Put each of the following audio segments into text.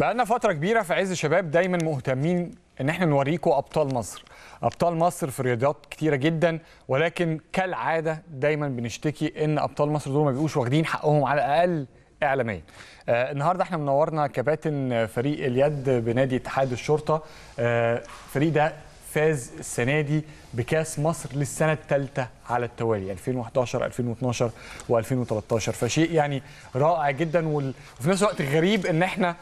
بقالنا فترة كبيرة في عز الشباب دايما مهتمين ان احنا نوريكم ابطال مصر، ابطال مصر في رياضات كتيرة جدا، ولكن كالعادة دايما بنشتكي ان ابطال مصر دول ما بيبقوش واخدين حقهم على الاقل اعلاميا. النهارده احنا منورنا كباتن فريق اليد بنادي اتحاد الشرطة. الفريق ده فاز السنة دي بكاس مصر للسنة الثالثة على التوالي 2011 2012 و2013، فشيء يعني رائع جدا، وفي نفس الوقت غريب ان احنا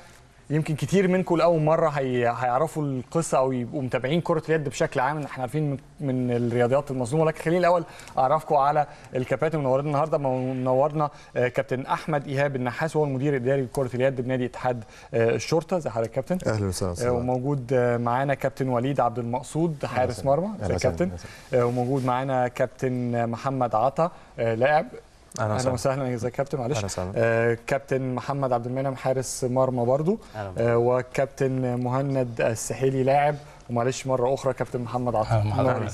يمكن كتير منكم لاول مرة هيعرفوا القصة او يبقوا متابعين كره اليد بشكل عام. احنا عارفين من الرياضيات المظلومة، ولكن خليني الاول اعرفكم على الكباتن منورنا النهارده. منورنا كابتن احمد ايهاب النحاس، وهو المدير الاداري لكرة اليد بنادي اتحاد الشرطة. ازي حضرتك يا كابتن؟ اهلا وسهلا. وموجود معانا كابتن وليد عبد المقصود حارس مرمى. ازي كابتن؟ وموجود معانا كابتن محمد عطا لاعب. اهلا وسهلا. ازيك يا كابتن؟ معلش. كابتن محمد عبد المنعم حارس مرمى برضو، وكابتن مهند السحيلي لاعب، ومعلش مرة اخرى كابتن محمد عطا. اهلا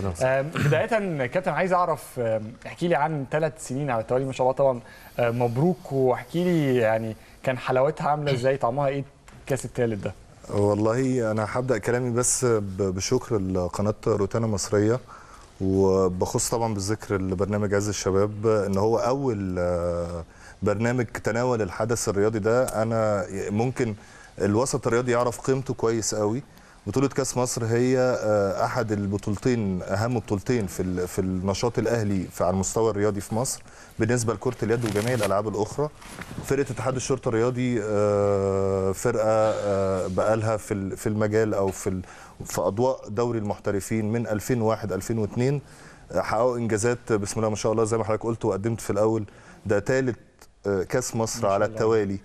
وسهلا. بداية كابتن عايز اعرف، احكي لي عن 3 سنين على التوالي ما شاء الله، طبعا مبروك، واحكي لي يعني كان حلاوتها عامله ازاي، طعمها ايه الكاس الثالث ده؟ والله انا هبدا كلامي بس بشكر لقناه روتانا مصرية، وبخص طبعا بالذكر البرنامج عز الشباب، ان هو اول برنامج تناول الحدث الرياضي ده. انا ممكن الوسط الرياضي يعرف قيمته كويس قوي. بطولة كاس مصر هي احد البطولتين، اهم بطولتين في النشاط الاهلي على المستوى الرياضي في مصر بالنسبة لكرة اليد وجميع الالعاب الاخرى. فرقه اتحاد الشرطة الرياضي فرقه بقالها في المجال او في اضواء دوري المحترفين من 2001 2002، حققوا انجازات بسم الله ما شاء الله. زي ما حضرتك قلت وقدمت في الاول، ده ثالث كاس مصر على التوالي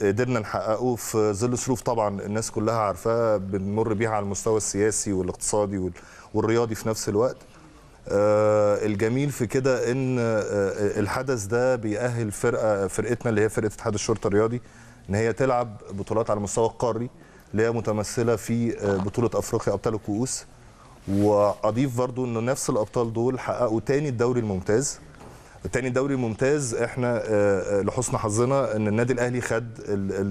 قدرنا نحققه في ظل ظروف طبعا الناس كلها عارفاها بنمر بيها على المستوى السياسي والاقتصادي والرياضي في نفس الوقت. الجميل في كده ان الحدث ده بيأهل فرقتنا اللي هي فرقه اتحاد الشرطة الرياضي ان هي تلعب بطولات على المستوى القاري اللي هي متمثلة في بطوله افريقيا ابطال الكؤوس. واضيف برضو انه نفس الابطال دول حققوا تاني الدوري الممتاز. تاني الدوري الممتاز احنا لحسن حظنا ان النادي الاهلي خد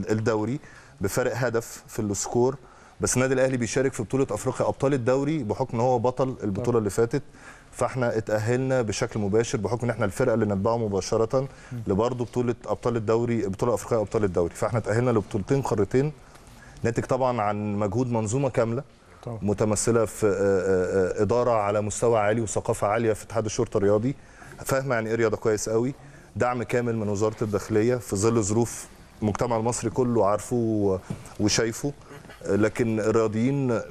الدوري بفارق هدف في ال score، بس النادي الاهلي بيشارك في بطوله افريقيا ابطال الدوري بحكم ان هو بطل البطولة اللي فاتت، فاحنا اتاهلنا بشكل مباشر بحكم ان احنا الفرقة اللي نتبعه مباشرة لبرضه بطوله ابطال الدوري، بطوله افريقيا ابطال الدوري، فاحنا اتاهلنا لبطولتين قارتين، ناتج طبعا عن مجهود منظومة كاملة متمثلة في ادارة على مستوى عالي وثقافة عالية في اتحاد الشرطة الرياضي، فاهمه يعني ايه رياضة كويس قوي، دعم كامل من وزارة الداخلية في ظل ظروف المجتمع المصري كله عارفه وشايفه. لكن الرياضيين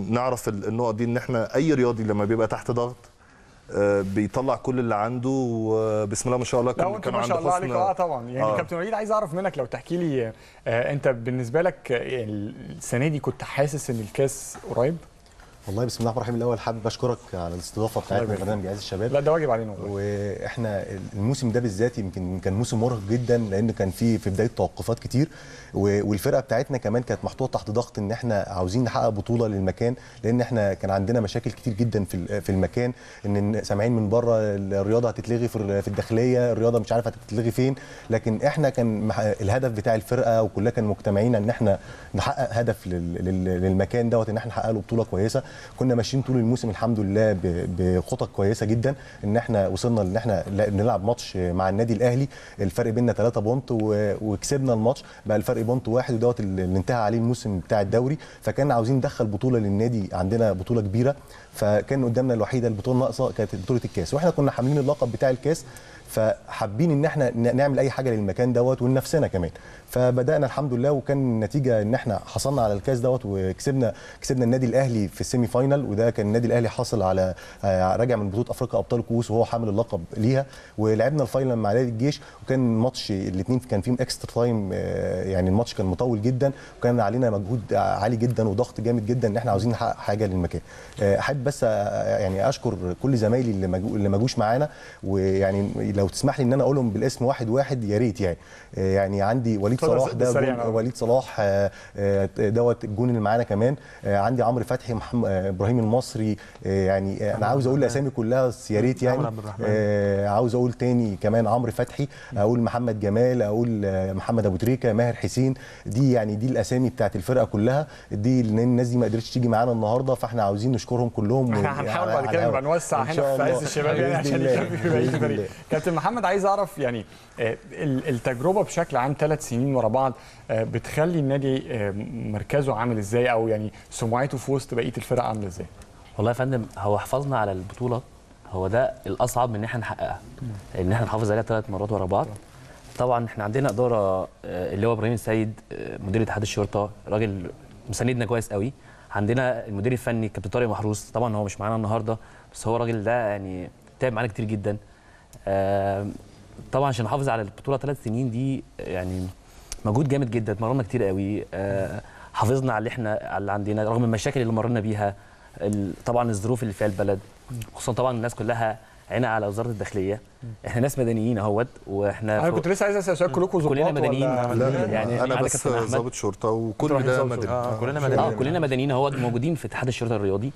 نعرف النقط دي، ان احنا اي رياضي لما بيبقى تحت ضغط بيطلع كل اللي عنده، وبسم الله ما شاء الله كانوا ما شاء الله عليك. طبعا يعني كابتن وليد، عايز اعرف منك لو تحكي لي انت بالنسبة لك السنة دي كنت حاسس ان الكاس قريب؟ والله بسم الله الرحمن الرحيم. الاول حابب اشكرك على الاستضافة بتاعتنا في برنامج عز الشباب. لا ده واجب علينا والله. واحنا الموسم ده بالذات يمكن كان موسم مرهق جدا، لان كان فيه في بداية توقفات كتير، والفرقة بتاعتنا كمان كانت محطوطة تحت ضغط ان احنا عاوزين نحقق بطوله للمكان، لان احنا كان عندنا مشاكل كتير جدا في المكان، ان سامعين من بره الرياضة هتتلغي في الداخلية، الرياضة مش عارفه هتتلغي فين، لكن احنا كان الهدف بتاع الفرقة وكلها كان مجتمعين ان احنا نحقق هدف للمكان دوت، ان احنا نحقق له بطوله كويسة. كنا ماشيين طول الموسم الحمد لله بخطط كويسة جدا، ان احنا وصلنا ان احنا نلعب ماتش مع النادي الاهلي، الفرق بيننا 3 point وكسبنا الماتش، بقى الفرق point واحد، ودوت اللي انتهى عليه الموسم بتاع الدوري. فكان عاوزين ندخل بطوله للنادي، عندنا بطوله كبيرة، فكان قدامنا الوحيدة البطولة الناقصة كانت بطوله الكاس، واحنا كنا حاملين اللقب بتاع الكاس، فحابين ان احنا نعمل اي حاجة للمكان دوت ولنفسنا كمان. فبدانا الحمد لله، وكان النتيجة ان احنا حصلنا على الكاس دوت وكسبنا النادي الاهلي في ال semi final، وده كان النادي الاهلي حاصل على راجع من بطوله افريقيا ابطال الكؤوس وهو حامل اللقب ليها، ولعبنا ال final مع نادي الجيش، وكان ماتش الاثنين كان فيهم extra time، يعني الماتش كان مطول جدا، وكان علينا مجهود عالي جدا وضغط جامد جدا ان احنا عاوزين نحقق حاجة للمكان. احب بس يعني اشكر كل زمايلي اللي ما جوش معانا، ويعني لو تسمح لي ان انا اقولهم بالاسم واحد واحد يا ريت. يعني يعني عندي وليد صلاح، ده وليد صلاح دوت الجون اللي معانا كمان، عندي عمرو فتحي، ابراهيم المصري، يعني انا عاوز اقول الاسامي كلها بس يا ريت يعني. عاوز اقول تاني كمان عمرو فتحي، اقول محمد جمال، اقول محمد ابو تريكه، ماهر حسين. دي يعني دي الاسامي بتاعت الفرقة كلها دي، لان الناس دي ما قدرتش تيجي معانا النهارده، فاحنا عاوزين نشكرهم كلهم. احنا هنحاول بعد كده نبقى نوسع هنا في عز الشباب يعني عشان يكفي بقية الفريق. كابتن محمد، عايز اعرف يعني التجربة بشكل عام 3 سنين ورا بعض بتخلي النادي مركزه عامل ازاي، او يعني سمعته في وسط بقية الفرق عامله ازاي؟ والله يا فندم، هو حفاظنا على البطولة هو ده الاصعب من ان احنا نحققها، ان احنا نحافظ عليها 3 مرات ورا بعض. طبعا احنا عندنا ادارة اللي هو ابراهيم السيد مدير اتحاد الشرطة، راجل مساندنا كويس قوي. عندنا المدير الفني كابتن طارق محروس، طبعا هو مش معانا النهارده بس هو الراجل ده يعني تعب معانا كتير جدا. طبعا عشان نحافظ على البطولة 3 سنين دي يعني مجهود جامد جدا، اتمرنا كتير قوي، حافظنا على اللي احنا على اللي عندنا رغم المشاكل اللي مرينا بيها، طبعا الظروف اللي فيها البلد، خصوصا طبعا الناس كلها عينها على وزارة الداخلية. احنا ناس مدنيين اهوت، واحنا انا كنت لسه عايز اسال سؤال، كلكم ظباط؟ كلنا مدنيين. لا يعني انا بس ضابط شرطه وكل ده مدني. كلنا مدنيين. كلنا مدنيين اهوت، موجودين في اتحاد الشرطة الرياضي.